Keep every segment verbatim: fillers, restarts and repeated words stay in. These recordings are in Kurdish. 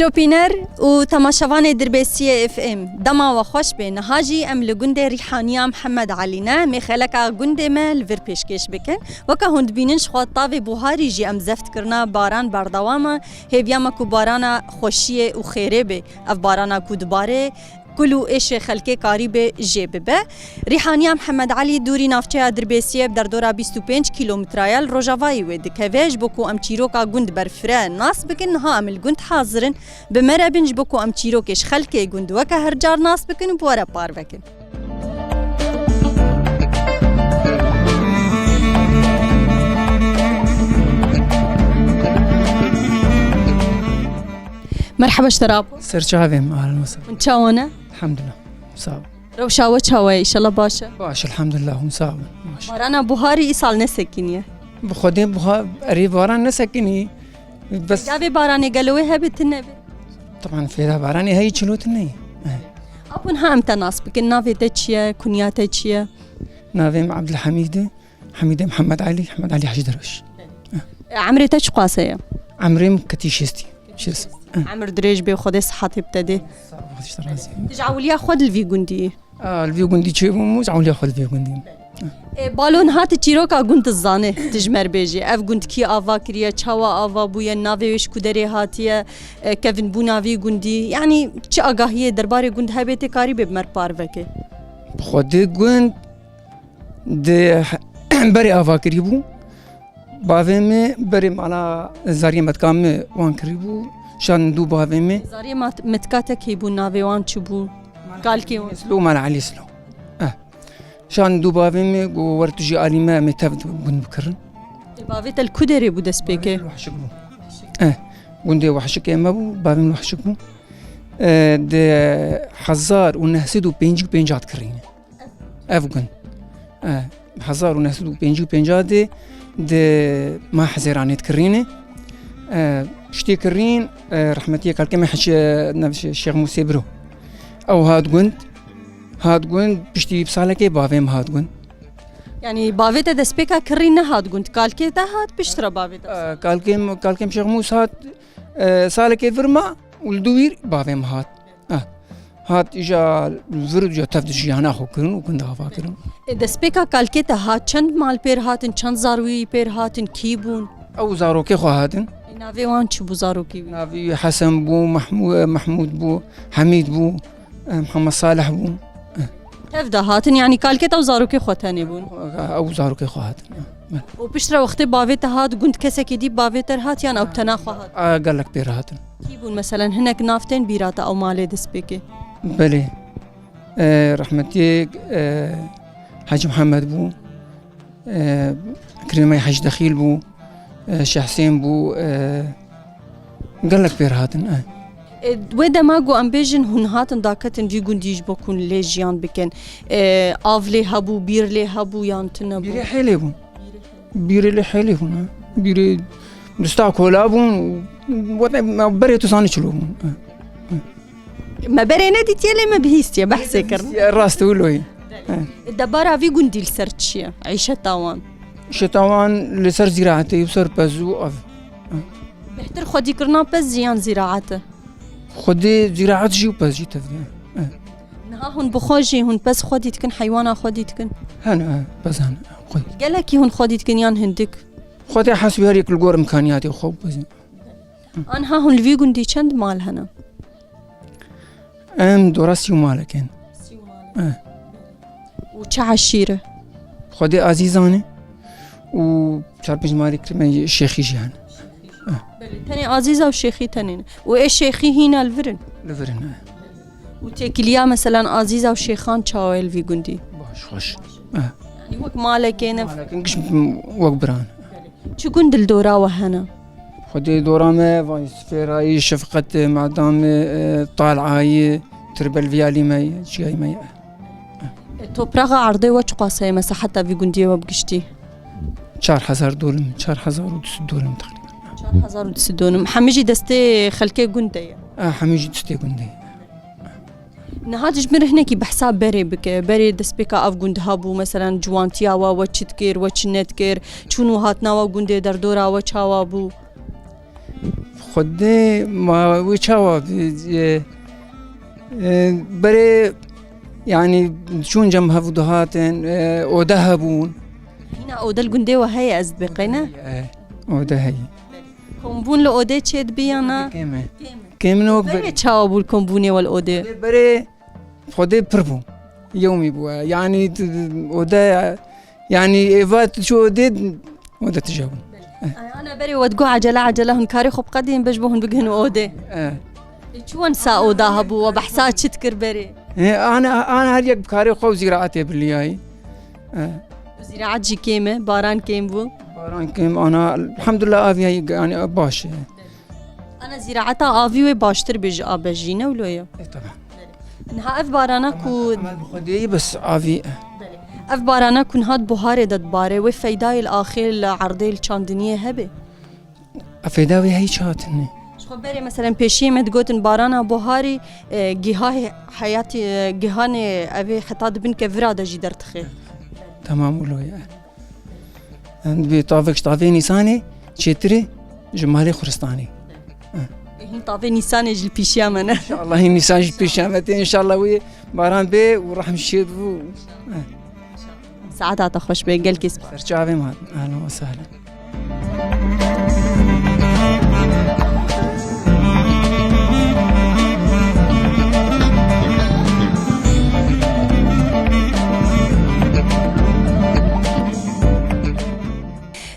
Şopîner û temaşevanê Dirbêsiyê F M, dema we xweş bê. Niha jî em li gundê Rîhaniya Mihemed Elî ne, mêxeleka gundê me li vir pêşkêş bikin. Weke hûn dibînin, ji xwe tavê buharî jî em zeft kirine, baran berdewam e. Hêviya me ku barana xweşiyê û xêrê bê. Ev barana ku dibare, kul û êşê xelkê karîbe jê bibe. Rîhaniya Mihemed Elî dûrî navçeya Dirbêsiyê bi derdora bîst û pênc kîlometre ye, li rojavayî wê dikeve. Ji bo ku em çîroka gund berfire nas bikin, niha em li gund hazir in. Bi me re bin ji bo ku em çîrokê ji xelkê gund weke her car nas bikin û bi we re parve kin. Merhaba ji te re. Ser çavê min, ahlen we sehlen. Hûn çawa ne? Elhamdulillah. Sağ ol. Rewşa we çawa ye? Înşallah baş e. Baş, elhamdulillah, hûn sağ olun. Baş. Barana buharî îsal nesekiniye. Bi Xwedê buha-, erê baran nesekinî. Bes. Gavê baranê gelo wê hebe, tune be? Taban fêda baranê heyî, çilo tune ye. Eh. Apun ha em te nas bikin, navê te çi ye, kunya te çi ye? Navê min Abdulhamîd e. Hemîdê Mihemed Elî, Mihemed Elî Hecî Derwiş. E, emrê te çiqas e? Emrê min ketî şêstî. Şêst. E. Emir dirêj bê, Xwedê sihetê bi te dê. Sağ ol, Xwedê ji te razî. Tu ji ewiliya xwe li vî gundî yî? A, li vî gundî çêbûm û ji ewiliya xwe li vî gundî yim. E, balo niha tu çîroka gund dizanî, tu ji me re bêjî. Ev gund kî ava kiriye, çawa ava bûye, navê wê ji ku derê hatiye, e, kevinbûna vî gundî. Yanî çi agahiyê derbarê gund hebe tê karî bê bi me re parve kê? Xwedê gund Di berê ava kirî bû. Bavê min berê mala zariyê metka min wan kirî bû. Şan dû bavê min. Zariyê mat-, metka te kî bû, navê wan çi bû? Kalkê wan? Silo, Mala Elî Silo. Eh. Şan dû bavê min got, wer tu jî alî me, em ê tev gund bikirin. E, bavê te li ku derê bû destpêkê? Wahşik bû. Eh. Gundê Wahşikê me bû, bavê min Wahşik bû. Eh, di hezar û neh sed û pêncî û pênc hat kirîne. Ev gund. E, hezar û neh sed û pêncî û pênc de di ma Hezêranê dikirîne. E, piştî kirîn, e, rehmetiyê kalkê me Hec-, e, ne, Şê-, Şêx Mûsê Biro. Ew hat gund, hat gund, piştî salekê bavê min hat gund. Yanî bavê te destpêka kirîn nehat gund, kalkê te hat, piştre bavê te? E, kalkê m-, kalkê min Şêx Mûs hat, e, salekê vir ma û li dû wîr bavê min hat. Ah. Hat îja vir û tev di jiyana xwe kirin û gund ava kirin. E, destpêka kalkê te hat, çend mal pêr hatin, çend zarwî pêr hatin, kî bûn? Ew zarokê xwe hatin. E, navê wan çi bû zarokê wî? Navê wî Hesen bû, Mahmû-, Mahmûd bû, Hemîd bû, e, Mihemed Salih bû. E. Tev de hatin, yanî kalkê te û zarokê xwe tenê bûn? Ew zarokê xwe hatin. Û piştre wextê bavê te hat gund, kesekî dî bavê te re hat yan ew tena xwe hat? A, gelek pêr hatin. Kî bûn, meselen hinek nav tên bîra te ew malê destpêkê? Belê. E, rehmetiyê, e, Hecî Mihemed bû. E, Kirêmey Hecî Dexîl bû. E, Şeh Husên bû. E, gelek pêr hatin. E. E, wê dema ku em bêjin hûn hatin daketin vî gundî ji bo ku hûn lê jiyan bikin. E, av lê hebû, bîr lê hebû yan tune bû? Bîrê hêlê bûn. Bîrê lê hêlê bûn, ha. Bîrê dista kola bûn, wate, me berê tu zanî çilo bûn, ha. Me berê nedîtiye lê me bihîstiye, behsê kirin. Bihîstiye, rast wilo ye. Ha. Debara vî gundî li ser çi ye? Îşeta wan? Îşeta wan li ser zîraetê, li ser pez û ev. Ha. Bêhtir xwedîkirina pez jî yan zîraet e? Xwedê zîraet jî û pez jî tevde. Eh. Niha hûn bi xwe jî, hûn pez xwedî dikin, heywana xwedî dikin? Hene, eh, pez hene, eh, xwedî. Gelekî hûn xwedî dikin yan hindik? Xwedê hesbiyarî li gor imkaniyatê xwe û pez. Anha hûn li vî gundî çend mal hene? Em dora sî û malek in. Sî û malek. Eh. Û çi eşîr e? Xwedê Azîzan e û çar pênc malê kirî me Şêxî jî hene. Belê, tenê Azîza û Şêxî tenê ne. Û ê Şêxî hîna li vir in? Li vir in, he. Û têkiliya, meselan, Azîza û Şêxan çawa ye li vî gundî? Baş, xweş. He. Yanî wek malekê ne? Malekên giş wek biran. Çi gund li dora we hene? Xwedê dora me, vay, Sifêrayî, Şefqet, Madamê, e, Tal'ayî, Tirbel Viyalî me ye, çiyayî me ye. E, topraxa erdê we çiqas heye, mesaheta vî gundiyê we bi giştî? Çar hezar dolim, çar hezar û du sed dolim teqrîben. Çar hezar û du sed dolim. Hemî jî destê xelkê gund de ye? E, hemî jî destê gund de ye. Niha tu ji min re hinekî behsa berê bike. Berê destpêka ev gund hebû, meselan, ciwantiya we, we çi dikir, we çi nedikir, çûn û hatina we gundê derdora we çawa bû? Xwedê ma wê çawa, e, e, berê, yanî çûn cem hev dihatin, e, ode hebûn. Hîna ode li gundê we heye, ez dibê qey ne? E, ode heye. Kombûn li odê çêdibiya na? Kêm e. Kêm e. Kêm e, wek berê. Berê çawa bû kombûnê we li odê? Berê Xwedê pir bû. Yewmî bû. Yanî tu, ode, yanî êva tu çû odê, ode tije bû. Ay, ana berê we digot ecele ecele hûn karê xwe biqedîn, be ji bo hûn bigihin odê. E. Ê, çi wen sa oda hebû, we behsa çi dikir berê? He, ana, ana her yek bi karê xwe û zîraetê biliyayî. E. Zîraet jî kêm e, baran kêm bû. Baran kêm, ana, elhamdulillah, avî, yanî, baş e. Ana zîraeta avî wê baştir bê ji abejî, ne wilo ye? E, tabii. Niha ev barana ku Ama bi Xwedê bes avî. Ev barana ku niha di buharê de dibare, wê feydayê li axê, li erdê, li çandiniyê hebe? A feyda wê heyî çatin e. Ji xwe berê, meselen, pêşiyê me digotin barana buharî, e, gihahê heyatî, e, gihanê evê heta di bin kevira de jî derdixe. Tamam, wilo ye. Em dibê tavek ji tavê Nîsanê çêtirê ji malê Xuristanê. Hîn tavê Nîsanê jî li pîşiya me ne? Înşallah hîn Nîsan jî pîşiya me tê. Înşallah wê baran bê û rehm şêt bû. Saeta te xweş be, gelkî spas. Ser çavê me hatin. Ehlen we sehlen.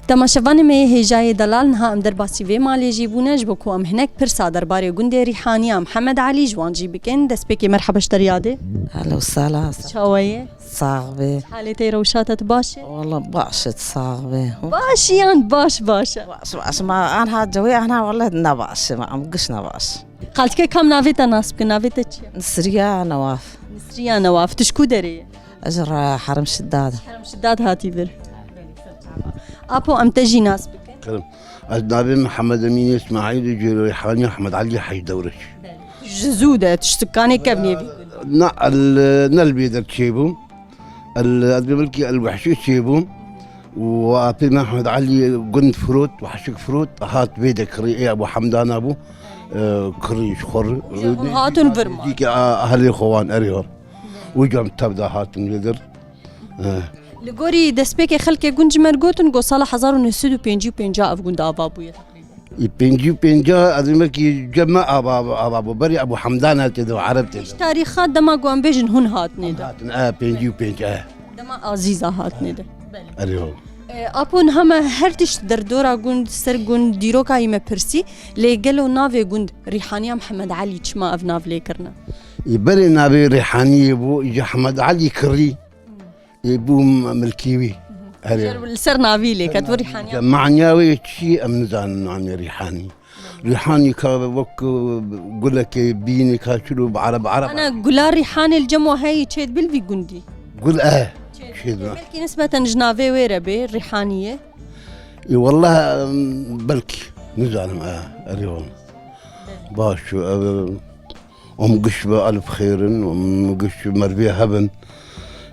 Temaşevanê me yê hêjayê delal, niha em derbasî vê malê jî bûne, ji bo ku em hinek pirsa derbarê gundê Rîhaniya Mihemed Elî ji wan jî bikin. Destpêkê merheba ji te re yadê. Ehlen we sehlen. Çawa ye? Sax be. Halê te, rewşa te, tu baş e? Wala baş e, sax be. Baş yan baş baş e? Baş, baş, ma anha cewê anha wala ne baş e, ma em giş ne baş. Qaltike kam navê te nas bikin, navê te çi ye? Nisriya Newaf. Nisriya Newaf, tu ji ku derê ye? Ez ji Re-, Herem Şidad. Herem Şidad hatî vir. Apo, em te jî nas bikin. Kirim. Ez navê Mihemed Emîn Îsmaîl û ji Rîhanî Ehmed Elî Hec Dewreş. Ji zû de, tu ji sukanê kevnê bî? Na, el, ne li vê der çêbûm. El, ez bi milkî el Wehşî çêbûm. Û apê me Ehmed Elî gund firot, Wehşik firot, hat vê de kirî, ê Ebû Hemdana bû. E, kirî ji xwe re. Hûn hatin vir ma? Dîke a, ahlê xwe wan erê wan. Û cem tev de hatin vê der. E. Li gorî destpêkê xelkê gund ji me re gotin, got sala hezar û neh sed û pêncî û pênc ev gund ava bûye. Ê pêncî û pênc ez ê wekî cem me ava, ava bû. Berî Ebû Hemdana tê de, Ereb tê de. Tarîxa dema ku em bêjin hûn hatnê de. Hatin, e, pêncî û pênc, e. Dema Azîza hatnê de. Erê ho. E, Apo, niha me her tişt derdora gund, ser gund, dîroka yî me pirsî, lê gelo navê gund Rîhaniya Mihemed Elî çima ev nav lê kirine? Ê berê navê Rîhaniyê bû, ji Ehmed Elî kirî. Ê bû milkî wî. Erê. Li ser navî lê ket, wî Rîhaniya. Manya wê çi em nizanin namê Rîhanî. Rîhanî ka wek, e, gulekê bînî ka çilo bi ereb, ereb. Ana gula Rîhanê li cem we heyî çêdibil vî gundî? Gul e. Çêdibil. Belkî nisbeten ji navê wê re bê, Rîhaniyê. Ê, wallah, em, belkî. Nizanim, e, erê wan. Baş, e, Em giş bi elf xêr in, em giş mervê hev in.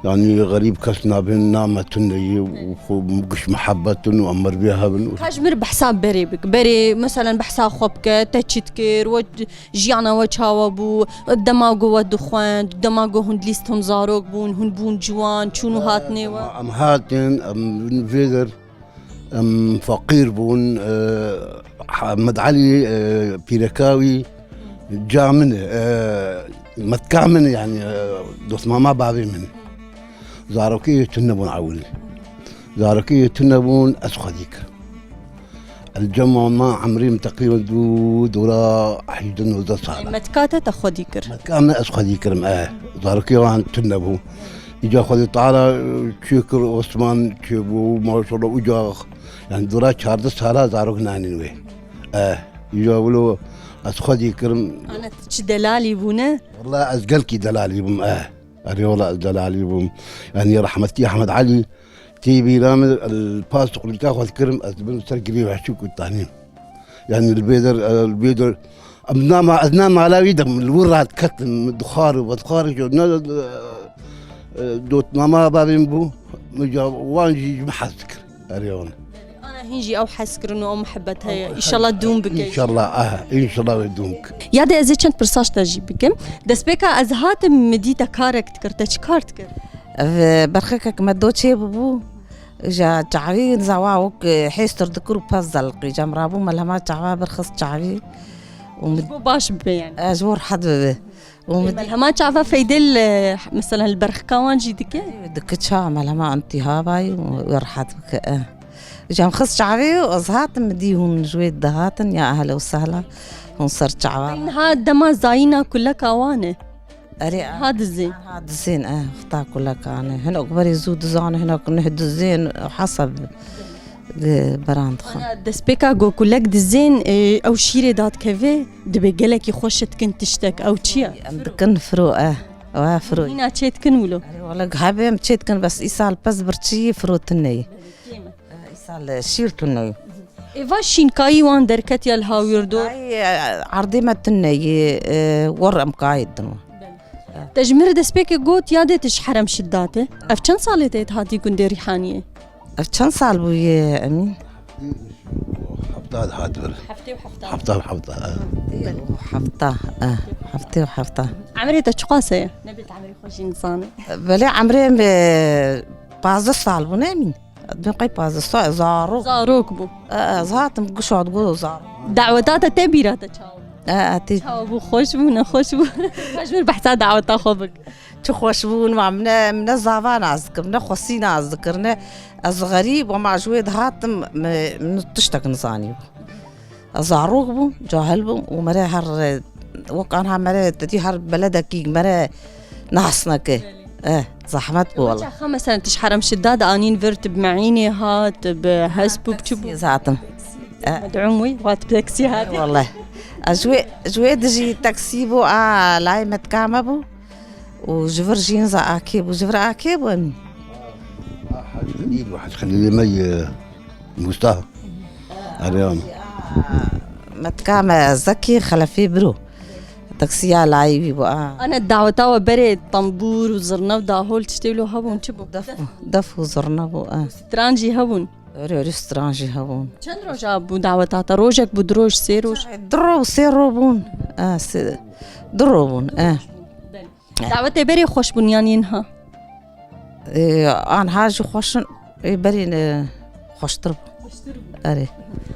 Yanî xerîb kes nabin, name tune yî û xwe giş mihebet in û em mervê hev in. Ka ji min re behsa berê bike. Berê, meselen, behsa xwe bike, te çi dikir, we jiyana we çawa bû, dema ku we dixwend, dema ku hûn dilîst hûn zarok bûn, hûn bûn ciwan, çûn û hatinê we? Em hatin, em vê der Em feqîr bûn, e, Hemed Elî, e, pîreka wî ca min e, e, metka min e, yanî, e, dostmama bavê min. Zarokê tune bûn ewil. Zarokê tune bûn, ez xwedî kir. El cem wan ma emrê min teqrîben dû dora hejdeh nozdeh sal e. Metka te, te xwedî kir? Metka min ez xwedî kirim, e. Zarokê wan tune bû. Îca Xwedê Teala çê kir, Osman çêbû, maşallah, uca, yani dora çardeh sala zarok nanîn wê. Eh, îca wilo ez xwedî kirim. Ana tu çi delalî bûne? Walla ez gelkî delalî bûm, eh. Erê walla ez delalî bûm. Yani rehmetî Ehmed Elî tê bîra min, el pas tuqlîka xwe dikirim, ez dibim ser girê Wehşî Kutanî. Yani li vê der, e, li vê der, em nama, ez nama mala wî de, li wir re diketim, dixwar û vedixwar û ne, e, e, dotmama bavê min bû, min ca wan jî ji min hez dikir. Erê wan. Ana Hîn jî ew hez kirin û ew muhebbet heye. Înşallah dûm bike. Înşallah, ah, înşallah wê dûm bike. Ya de ez ê çend pirsa ji te jî bikim. Destpêka ez hatim, min dî te karek dikir, te çi kar dikir? Ev, e, berxekek me do çê bûbû. Ja çavî zawa wek, e, hêstir dikir û pez zelqî. Cem rabû me li hema çava birxist çavî. Û min Ji bo baş bibe yani. E, ji bo rehet bibe. Û min Melhema çava feyde li, mesela li berxika wan jî dike? Dike ça, melhema antihavayî û wê rehet bike, e. Cem xist çavê û ez hatim, min dî hûn ji wê dihatin, ya ehla û sehla, hûn ser çava. Niha dema zayîna kuleka wan e. Erê, ha dizên. Ha dizên, e, xta kuleka ne. Hinek berê zû dizane, hinek neh dizên, hesab, e, beran dixwe. Ana destpêka go kulek dizên, e, ew şîrê dadkeve, dibe gelekî xweş dikin tiştek. Ew çi ye? Em dikin firo, e. Ew e firo. Hîna çê dikin wilo? Erê, wele hebe em çê dikin, bes îsal pez birçî firo tune ye. Kêm e. E, îsal, e, şîr tune ye. Ê va şînkayî wan derketiya li hawîrdor? Ay, e, erdê me tune ye, e, wor em kayê din. Te ji min re destpêkê got, ya dê tu ji Herem Şiddat e. Ev çend salê te hatî gundê Rîhaniyê? Ev çend sal bûye, Emîn? Hefta hat bir. Heftê û hefta. Hefta, hefta, ha. Hefta, e, heftê û hefta. Emrê te çiqas e? Nebêt emrê xwe jî nizane. Belê emrê me pazdeh sal bû, ne Emîn? Dün qey pazdeh sal, zarok. Zarok bû. E, e, ez hatim gişa digot zarok. Daweta te tê bîra te çawa bû? E, e, tê. Çawa bû, xweş bû, nexweş bû? Xweş bû, behsa daweta xwe bik. Çi xweş bûn, ma min ne, min ne zava nas dikir, min ne xwesî nas dikir, ne ez xerîb, wema ji wê dihatim, min, min tiştek nizanî bû. Ez zarok bûm, cahil bûm û mere her, wek anha mere, te dî her beledekî mere nas neke. Eh, zehmet bû wele. Çaxa mesela tu ji Herem Şidda de anîn vir, tu bi meînê hat, bi hesp û bi çi bû? Taksiyê zatim. Eh. Medûm wî, wat bi taksî hatî. Wele. Ez ji wê, ji wê dijî taksî bû, a, layê me dika me bû. Û ji vir jî za akê bû, ji vir akê bû em. Hec Xelîl û Hec Xelîlê me yê Mustafa. Erê, an. Metka me Zekî Xelefî biro. Taksiya layî wî bû, a. Ana daweta we berê tembûr û zirne û dahol tiştê wilo hebûn, çi bû? Def bû, def û zirne bû, a. Stran jî hebûn. Erê, erê, stran jî hebûn. Çend roja bû daweta te? Rojek bû, du roj, sê roj? Du ro, sê ro bûn. A, sê, du ro bûn, a. Dawetê berê xweş bûn yan yên ha? Ê, anha jî xweş in, ê berê ne xweştir bû. Xweştir bû. Erê.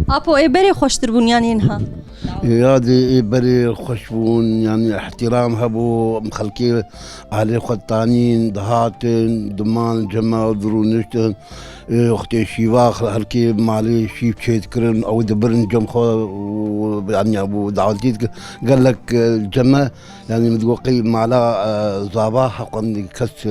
Apo, ê berê xweştir bûn yan yên ha? Ya dê ê berê xweş bûn, yanî îhtîram hebû, em xelkê alê xwe ditanîn, dihatin, diman cema dirûniştin. Ê, wextê şîva xelkê malê şîv çêdikirin, ew dibirin cem xwe û, yanî, bû dawetî dikin. Gelek, e, ceme Yanî min digot qey mala, e, zava heqandî kes, e,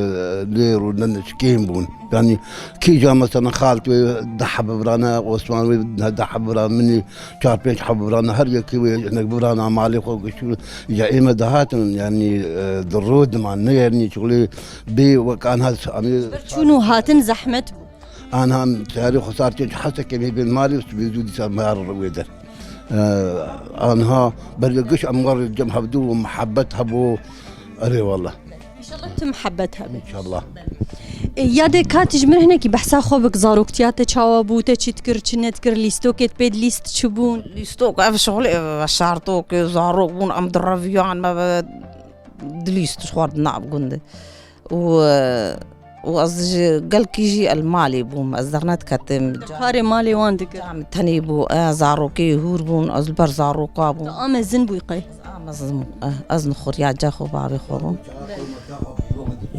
lê rû ne, ne çi kêm bûn. Yanî kîja mesela xalt wê deh heb birane, Osman wê deh heb birane, min ê çar pênc heb birane, her yekî wê hinek birane malê xwe gişt. Ya ê me dihatin, yanî, e, di rû diman, ne yanî çixulê bê wek anha, yanî. Çûn û hatin zehmet bû. Anha em teyarê xwe sar tê heseke mê bên malê, sibê zû dîsa me har wê der. Ee, anha berê giş em war cem hevdû û muhebbet hebû. Erê wallah. Înşallah tu muhebbet hebî. Înşallah. E, ya dê katî ji min hinekî behsa xwe bik, zaroktiya te çawa bû, te çi dikir, çi nedikir, lîstokê te pê dilîst çi bûn? Lîstok ev şixulê, ev şartokê zarok bûn, em direviyan me ve dilîst ji xwe dina bi gundê. û, û ez ji gelkî jî el malê bûm, ez dernediketim. Karê malê wan dikir? Em tenê bû, e, zarokê hûr bûn, ez li ber zaroka bûm. Tu amezin bûyî qey? Ez amezin bûm, e, ez nixuriya ca xwe bavê xwe bûm.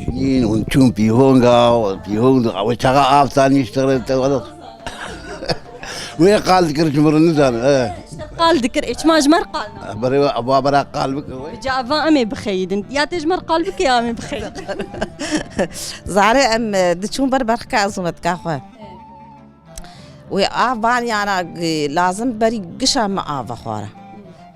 Çinîn hûn çûn pîhonga, pîhong, ew çaxa av tanî ji te re te were. Wê qal dikir ji min re nizane, e. Qal dikir, ê çima ji me re qal na? Berê we, ava bera qal bike we. Bi ca ava em ê bixeyidin. Ya tê ji me re qal bike ya em ê bixeyidin. Zare em, e, diçûn ber berxika ez û metka xwe. Wê av van yana, e, lazim berî gişa me av vexwara.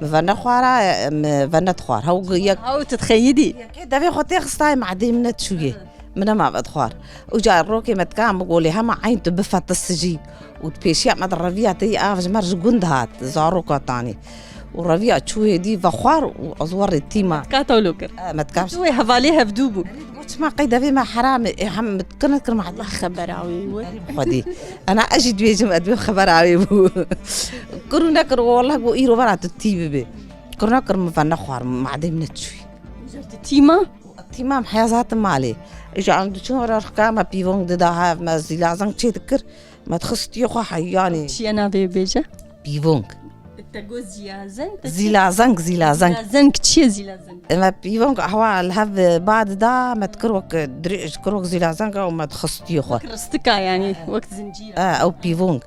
Mi ve nexwara, e, mi ve nedixwar. Hew gu-, yek Hew tu dixeyidî? Yekê devê xwe tê xistayê madê min ne çûyê. Min nema vedixwar. Û ca rokê me dika min golê hema eyn tu bifetis jî. Û di pêşiya me de reviya te yî av ji me re ji gund hat, zaroka tanî. Û reviya çû hêdî vexwar û ez werê tîma. Ka tewlo kir. E, me dika Tu wê hevalê hevdû bû. Çima qey devê me heram e, ê hem min kir nekir me Allah xebera wê bû. Xwedî. Ena ez jî dibêjim, ez dibêm xebera wê bû. Kir û nekir, wallah ku îro vera tu tî bibê. Kir nekir min ve nexwar, madê min neçûyî. Tîma? Tîma em heya zaten malê. Îja em diçûn were rixka me pîvong dida hev, me zîlazeng çê dikir. Me dixistî xwe heyanî. Çi ye navê bêje? Pîvong. Te got zîlazeng, te çi? Zîlazeng, zîlazeng. Zîlazeng çi ye zîlazeng? Me pîvong hewa li hev ba dida, me dikir wek dirêj, dikir wek zîlazeng û me dixistî xwe. Wek ristika yanî, wek zincîr. E, ew pîvong.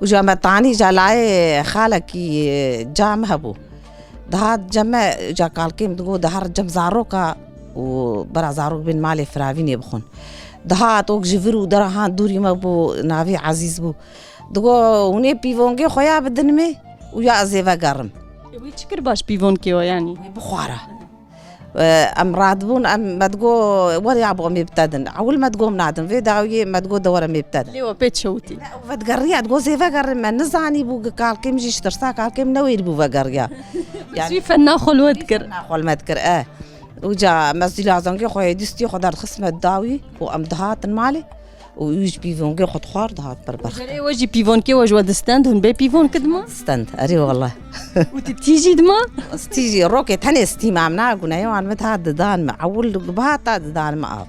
Û ja me tanî ja layê xalekî, e, cam hebû. Dihat cem me, ca kalkê min digot, diher cem zaroka û bera zarok bên malê firavînê bixwin. Dihat wek ji vir û dera han dûrî me bû, navê Ezîz bû. Digot, hûn ê pîvongê xwe ya bidin me û ya ez ê vegerim. E, wî çi kir baş pîvonkê we yanî? Wê bixwara. E, em radibûn, em me digo, were ya bo em ê bitedin. Ewil me digo, em nadin. Vê dawiyê me digo, de were em ê bitedin. Lê we pê çewtî? Ew vedigeriya, digo, zê vegerin, me nizanî bû, gi kalkê min jî ji tirsa kalkê min newêrî bû vegeriya. Yanî, wî fena xwe li we dikir. Fena xwe li me dikir, e. Û ca me zîlazengê xwe yê dîstî xwe derdixist me dawî û em dihatin malê. Û wî ji pîvongê xwe dixwar dihat ber ber. Gerê we jî pîvonkê we ji we distend, hûn bê pîvonk dima? Distend, erê wala. Û tu tî jî dima? Ez tî jî rokê tenê stî me, em nagune, wan min dihat didan me. Ewil bihata didan me av.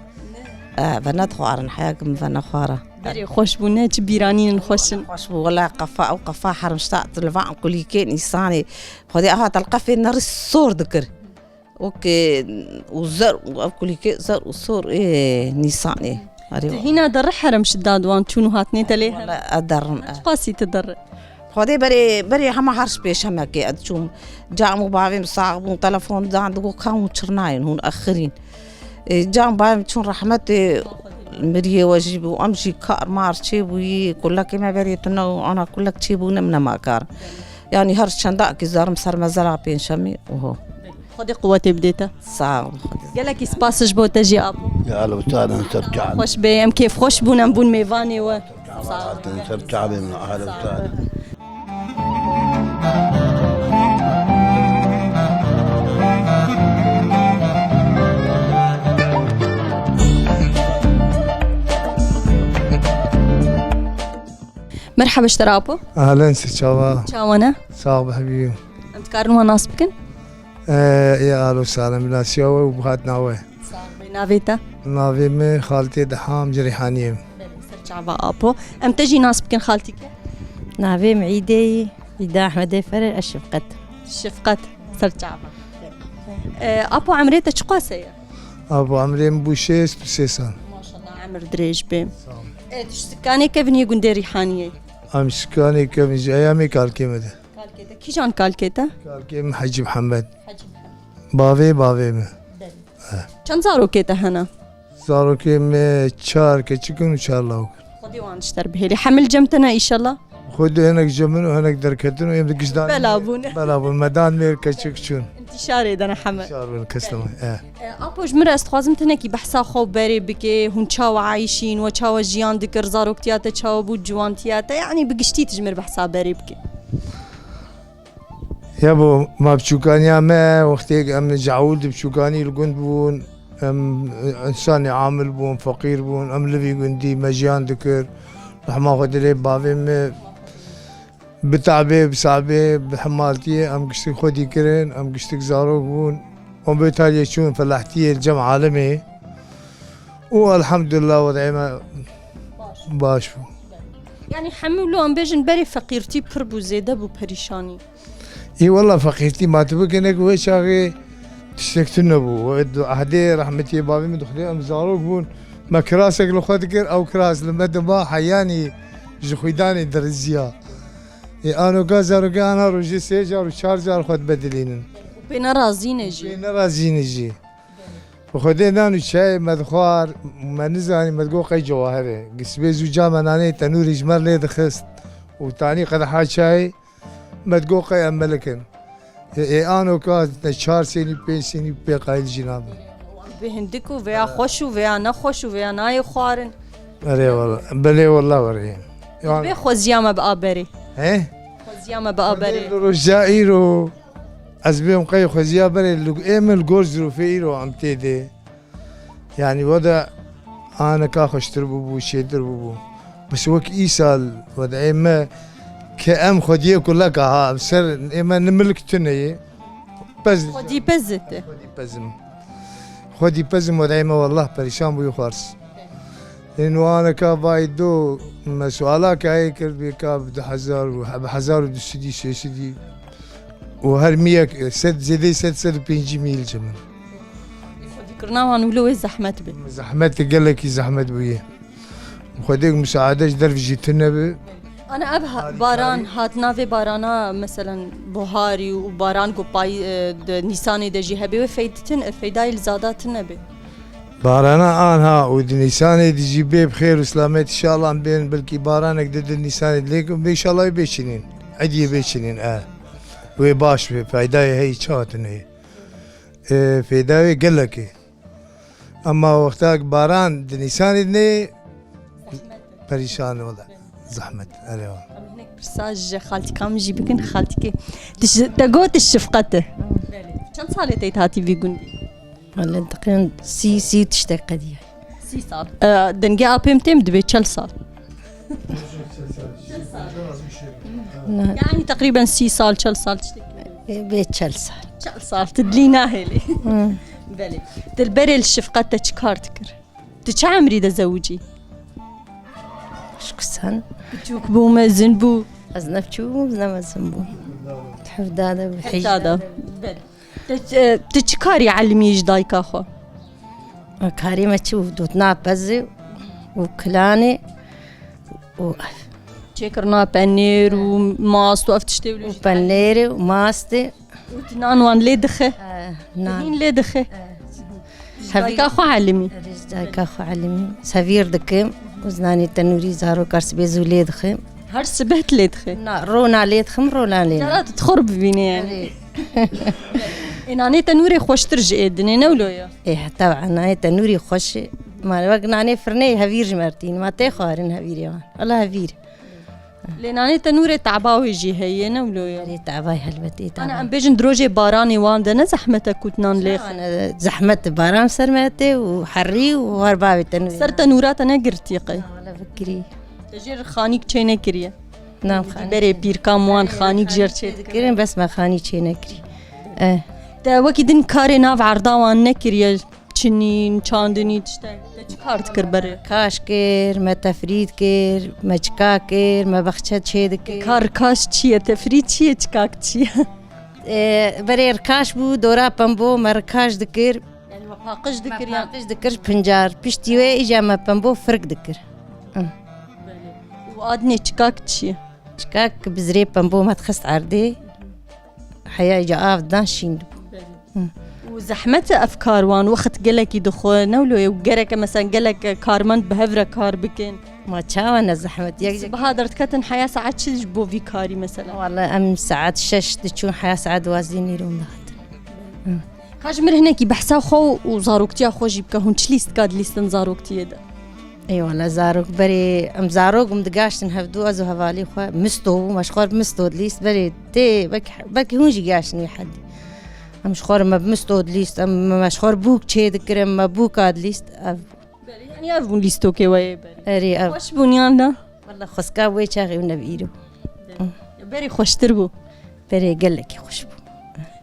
E, ve nedixwarin, heya ki min ve nexwara. Berê xweş bû, ne çi bîranînin xweş in. Xweş bû, wela qefa, ew qefa hermişta, tu li van kulîkê nîsanê. Xwedê aha telqefê nerî sor dikir. Wekî û zer û ev kulîkê zer û sor ê Nîsanê. Erê. Te hîna derre herem şi dad wan çûn û hatnê te lê herem? Wala ez derrim, e. Çiqasî tu derre? Xwedê berê, berê hema her ji pêşemekê ez çûm. Cam û bavê min sax bûn, telefon dan digo ka hûn çirnayên, hûn exirîn. E, cam bavê min çûn rehmetê, miriyê we jî bû, em jî kar mar çêbûyî, kulekê me berê tune û ana kulek çêbûne min nema kar. Yanî her çendakî zerim ser me zera pênçemî û ho. Xwedê quwetê bidê te. Sağ ol. Gelekî spas ji bo te jî, Apo. Ya, ehlen û sehlen, ser çavê. Xweş bê, em kêfxweş bûn, em bûn mêvanê we. Sağ ol. Hatin ser çavê min, ehlen û sehlen. Merhaba ji te re, Apo. Ehlen, ser çava. Çawa ne? Sağ ol, hebî. Em dikarin wan nas bikin? Ee, ya, ehlen û sehlen, bi nasiya we û bi hatina we. Sağ ol, navê te? Navê min Xaltê Deham, ji Rîhaniyê me. Belê, ser çava, Apo. Em te jî nas bikin, xaltîke? Navê min Îdê ye, Îda Ehmedê Fere, ez Şefqet. Şefqet, ser çava. Ee, Apo, emrê te çiqas heye? Apo, emrê min bû şêst û sê sal. Maşallah, emir dirêj bê. Sağ ol. Ee, tu ji sikanê kevin yê gundê Rîhaniyê? Em sikanê kevin ji eyamê kalkê me de. Kalkê te, kîjan kalkê te? Kalkê min Hecî Mihemed. Hecî Mihemed. Bavê bavê min. Belê. Çend zarokê te hene? Zarokê me çar keçik in û çar lawik in. Xwedê wan ji te re bihêlî. Hemil cem te ne, înşallah? Xwedê hinek cem in û hinek derketin û em di giş dan. Bela bûn. Bela bûn. Me dan mêr keçik çûn. Întîşarê de ne heme. Întîşar bûn, kes nema. E. E, Apo, ji min re ez dixwazim tenekî behsa xwe û berê bike, hûn çawa eyşîn, we çawa jiyan dikir, zaroktiya te çawa bû, ciwantiya te, yanî bi giştî tu ji min re behsa berê bike. Ya bo, ma biçûkaniya me, wextê em ji ewil di biçûkanî li gund bûn, em însanê amil bûn, feqîr bûn, em li vî gundî me jiyan dikir. Rehma Xwedê lê bavê me bi tabê, bi sabê, bi hemaltiyê em giştik xwedî kirin, em giştik zarok bûn. Em bê taliyê çûn felahtiyê li cem alemê. Û elhamdulillah, wed'ê me baş bû. Yanî hemû lo em bêjin berê feqîrtî pir bû, zêde bû perîşanî. Ê wela feqîrtî ma tu bikine ku wê çaxê tiştek tune bû. Wê du ehdê rehmetiyê bavê min dixwedê em zarok bûn. Me kirasek li xwe dikir, ew kiras li me dima heyanî ji xwîdanê diriziya. Ê anoka zarokê ana rojê sê car û çar car xwe dibedilînin. Pê nerazî ne jî. Pê nerazî ne jî. Bi Xwedê nan û çayê me dixwar, me nizanî, me digot qey cewahir e. Gisbê zû cama nanê tenûrê ji me lê dixist û tanî qedeha çayê, me digot qey em melik in. Ê, ê anoka ne çar sênî, pênc sênî pê qayîl jî nabin. Bê hindik û veya xweş û veya nexweş û veya nayê xwarin. Erê wela, belê wela werê. Yan bê xweziya me bi a berê. He? Xweziya me bi a berê. Li roja îro, ez bêm qey xweziya berê, li, ê min li gor zirûfê îro em tê de. Yanî weda aneka xweştir bûbû, çêtir bûbû. Bes wek îsal wedayê me ke em xwediyê kuleka ha, em ser ê me ne milk tune ye. Pez Xwedî pez e te. Xwedî pezim. Xwedî pezim wedayê me wellah perîşan bûyî xwars. Ên waneka vay do me suala ke heye kir bê ka bi du hezar û bi hezar û du sedî sê sedî û her miyek sed zêdeyî sed sed û pêncî mîl çi min. Xwedîkirina wan wilo wê zehmet be. Zehmet gelekî zehmet bûye. Xwedê musaade ji derv jî tune be. Ana ev ha- Harîkayî. Baran hatina vê barana meselen buharî û baran ku pay e, di Nîsanê de jî hebe wê feyditin e, feydayê li zada tune be. Barana anha û di Nîsanê de jî bê bi xêr û silamet inşallah bên belkî baranek de di Nîsanê de lê inşallah wê bêçînin. Ediyê bêçînin e. Wê baş be, feydayê heyî çawa tune ye. E, feyda wê gelek e. Ama wexta baran di Nîsanê de nê perîşan e wela. Zehmet, erê wa. Em hinek pirsa ji xaltika min jî bikin, xaltikê. Tu ji, te got tu şifqet e. Belê. Çend salê te hatî vî gundî? Wele diqên sî, sî tiştek qediya. Sî sal. E, dengê apê min têm dibe çel sal. Ne. Yani teqrîben sî sal, çel sal tiştek. E, bê çel sal. Çel sal, tu dilî nahêlî. Hı. Belê. Tu li berê li şifqet te çi kar dikir? Tu çi emrî de zewicî? Şiksan. Biçûk bû, mezin bû? Ez ne biçûk bûm, ne mezin bûm. Hevda de bû, heyşda de. Belê. Te, e, tu çi karî elimî ji dayika xwe? Karê me çi bû? Dotna pezê û kilanê û Çêkirina penêr û mast û ev tiştê wilo û jî penêrê û mastê. Û tu nan wan lê dixe? Eh, nan. Hîn lê dixe? Eh. Ji dayika xwe elimî? Ji dayika xwe elimî. Sevîr dikim. Û nanê tenûrî zarokar sibê zû lê dixim. Her sibeh tu lê dixê? Na, rona lê dixim, rona lê. Cara tu dixwir bibînê yani. Erê. Ê, nanê tenûrê xweştir ji ê dinê, ne wilo ye? Ê, heta nanê tenûrî xweş e. Ma wek nanê firnê hevîr ji me re tînin. Ma tê xwarin hevîrê wan. Wela hevîr. Lê nanê tenûrê taba wê jî heye, ne wilo ye? Erê, taba helbetê taba. Ana em bêjin di rojê baranê wan de ne zehmet e ku tu nan lê xwe? Zehmet baran ser me tê û herî û her bavê tenûrê. Ser tenûra te negirtiye qey? Na, wele fikirî. Te jê re xanîk çê nekiriye? Nam xanî. Berê pîrka wan xanîk jê re çê dikirin, bes me xanî çê nekirî. Eh. Te wekî din karê nav erda wan nekiriye, çinîn, çandinî, tiştek? Te çi kar dikir berê? Kaş kir, me tefrîd kir, me çika kir, me bexçe çê dikir. Kar kaş çi ye, tefrîd çi ye, çikak çi ye? Ee, berê rikaş bû, dora pembo me rikaş dikir. Yani me paqij dikir ya? Me paqij dikir pincar. Piştî wê îca me pembo firk dikir. Hı. Û adnê çikak çi ye? Çikak bizrê pembo me dixist erdê. Heya îca av dan şîn dibû. Hı. Û zehmet e ev kar wan, wext gelekî dixwe, ne wilo ye? Û gereke mesela gelek karmend bi hev re kar bikin. Ma çawa ne zehmet? Yek sibeha derdiketin heya saet çi ji bo vî karî mesela? Wala em saet şeş diçûn, heya saet duwazdeh nîrûn dihatin. Hı. Ka ji mir hinekî behsa xwe û zaroktiya xwe jî bike, hûn çi lîstika dilîstin zaroktiyê de? Ê wala zarok berê, em zarok bûm digaştin hevdû, ez û hevalê xwe misto bû, me ji xwe misto dilîst, berê tê, belkî, belkî hûn jî gihaştin wî hedî. Em ji xwe re me bi misto dilîst, em, me ji xwe re bûk çê dikirin, me bûka dilîst, ev. Belê, yanî ev bûn lîstokê we yê berê. Erê, ev. Xweş bûn yan na? Wela xwestka wê çaxê û ne bi îro. Berê xweştir bû. Berê gelekî xweş bû.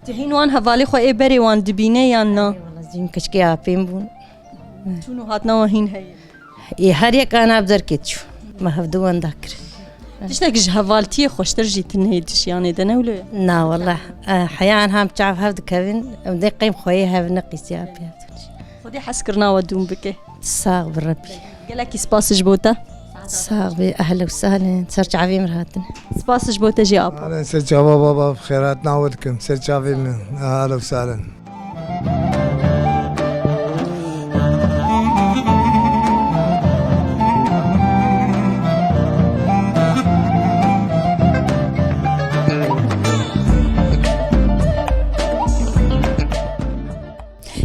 Tu hîn wan hevalê xwe ê berê wan dibîne yan na? Wela zîn keçikê apên bûn. Çûn û hatina wan hîn heye? Ê her yek ana bi derkê diçû. Me hevdu wenda kir. Tiştek ji hevaltiyê xweştir jî tune ye di jiyanê de, ne wilo ye? Na wela, e, heya anha em çav hev dikevin, em dê qeym xweyê hev neqîsiya pê. Xwedê hezkirina we dûm bike. Sax bi Rebî. Gelekî spas ji bo te. Sax bî, ehlen û sehlen. Ser çavê min hatin. Spas ji bo te jî apo. Alen ser çava baba, xêratina we dikim. Ser çavê min. Ehlen û sehlen.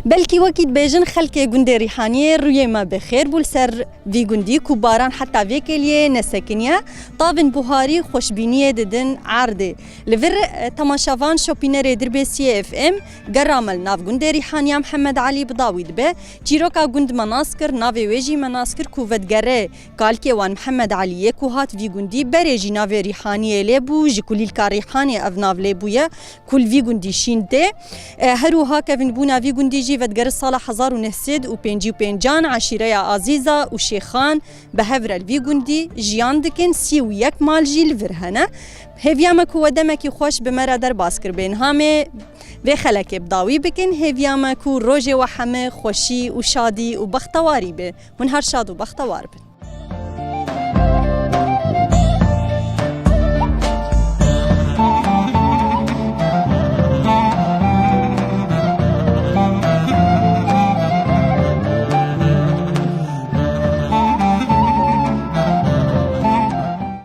Belkî Wekî dibêjin xelkê gundê Rîhaniyê rûyê me bi xêr bû li ser vî gundî ku baran heta vê kêliyê nesekiniye, tavên buharî xweşbîniyê didin erdê. Li vir, e, temaşevan şopînerê Dirbêsiyê F M gera me li nav gundê Rîhaniya Mihemed Elî bi dawî dibe. Çîroka gund me nas kir, navê wê jî me nas kir ku vedigere kalkê wan Mihemed Elî yê ku hat vî gundî, berê jî navê Rîhaniyê lê bû, ji kulîlka Rîhanê ev nav lê bûye. Ku li vî gundî şîn tê. E, her wiha kevnbûna vî gundî jî vedigere sala hezar û neh sed û pêncî û pêncan, eşîreya Azîza û Şêxan bi hev re li vî gundî jiyan dikin, sî û yek mal jî li vir hene. Hêviya me ku we demekî xweş bi me re derbas kir bên hamê vê xelekê bi dawî bikin. Hêviya me ku rojê we heme xweşî û şadî û bextewarî be. Hûn her şad û bextewar bin.